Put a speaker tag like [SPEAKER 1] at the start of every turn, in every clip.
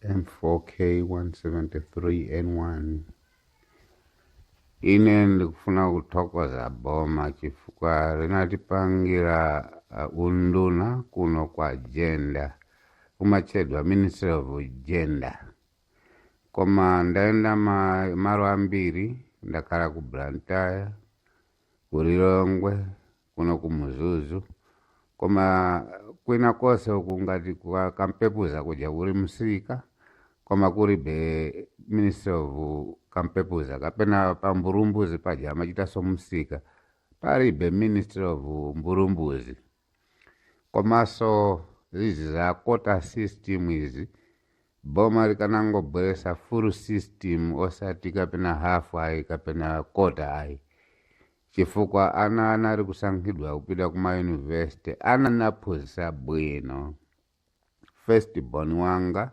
[SPEAKER 1] M4K 173 N1. Ine ndikufuna kuthokoza boma chifukwa linatipangira unduna kuno kwa gender, umatchedwa Ministry of Gender. Koma ndaenda malo ambiri, ndakhala ku Blantyre, ku Lilongwe, kuno ku Mzuzu, koma kwina konse uku ngati kwa Kampepuza kuja kuli msika, koma kulibe Ministry of Kampepuza, kapena pa Mbulumbuzi paja amachitanso msika, palibe Ministry of Mbulumbuzi. Komanso izi za quota system izi, boma likanangobweresa full system, osati kapena half ayi kapena quota ayi, chifukwa ana anali kusankhidwa kupita kuma university, ana anaphunzitsa bwino. First born wanga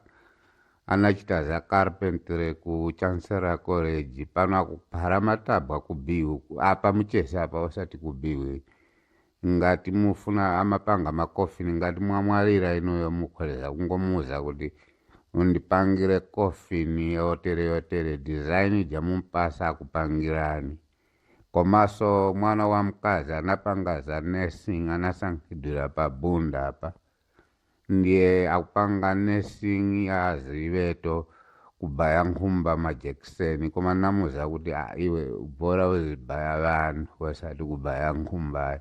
[SPEAKER 1] anachita za carpentry ku Chancellor College, pano akuphara matabwa ku Biwi apa muchese apa, osati ku Biwi. Ngati mufuna, amapanga makofini. Ngati mwamwalira inuyo, mukholeza kungomuuza kuti undipangire kofini yotere yotere, design jamumpasa, akupangirani. Komanso mwana wa mkazi anapanga za nursing, anasankhidwira pa Bunda apa, ndiye akupanga nursing ya ziweto, kubaya nkhumba majekiseni. Koma namuza kuti, "Ah, iwe bora uzibaya vanhu, osati kubaya nkhumba."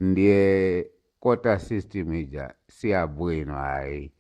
[SPEAKER 1] Ndiye quota system ija siyabwino ayi.